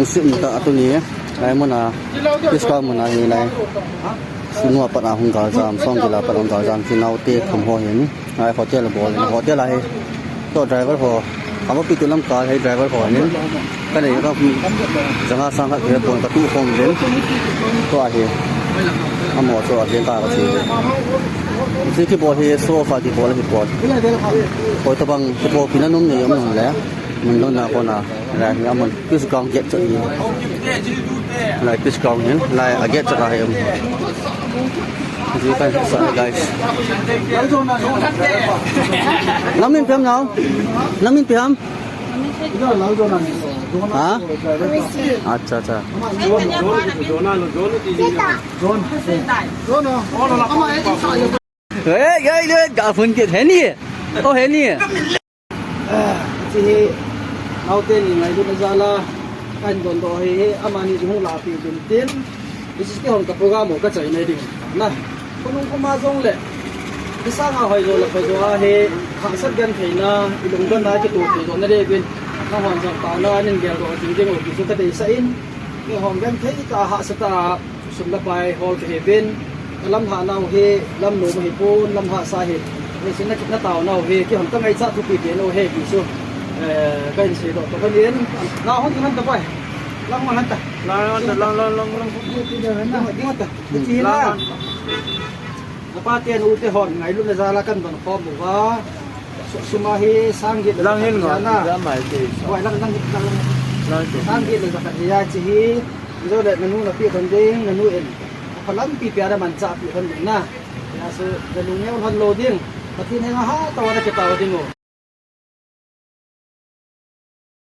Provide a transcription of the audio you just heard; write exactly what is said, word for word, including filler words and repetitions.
Sim ta tuni, lai mun a, Peace Ground mun a hi lai. Sunu a pat a hung galjam, Songgil a pat a hung galjam, chu naote thum ho hin. Lai hotel a bol, hotel a hi. Toh driver ho, amapi tu lam kal hi driver ho hin. Ka nei ka, janga sang khat kipon ka tu khom den. Toh a hi. Amo chu a ken ka ka chi. Chu kibol hi, show off a kibol hi pon. Hoi tabang, kibol pi na nom nei um nom le. Mun dang na kona. Lai hi amun, Peace Ground gate chu hi. Lai Peace Ground hin, lai a gate chu ka hi um. Ji kan sa guys. Nang min ipi ham nao? Nang min ipi ham? Ha? Acha, acha. Hey, hey, hey, ga phun ke heni. Oh, heni. Hiche hi, naote ni ngailutna jal a, kahin dondoh hi, amani jong hung lahpeh uvin tin, hiche kihon ka program u ka chaina ding. Na, khonung khoma jongle, kisang a hoijo le khojo a hi, hahsat gentheina, ilungdonna kitoh peh jona diuvin, nahon jong taona nin geldoh jing diu ti chu ka deisah in, eihon genthei tah a hahsa tah a, Sum le pai hol kahiuvin, ka lamlhah nau hi, lamnom ahipon, lamlhahsa ahi. Hichun na, na taonau hi, keihon ka ngaichat thupi teu ahi ti chu, eh, kahin seidoh toh kahin. Na hung ding hon ta pai. Lang hon ta. Lang, lang, lang, lang, lang, lang. Ding, ding hon ta. Lang, lang. Napa te nu te hon ngailutna jal a kahin donkhom uva. Sum a hi sang get le lang hin nga, jana. Lang mai te. Hoi, lang, lang, lang. Lang te. Sang get le jakhat hi ahi. Hijongle nanu napeh lhon ding, nanu in aphalam pi pia namanchah peh lhon ding na. Hijeh chun nalung neo lhon lou ding. Pathen henga hatah a nakitao ding u.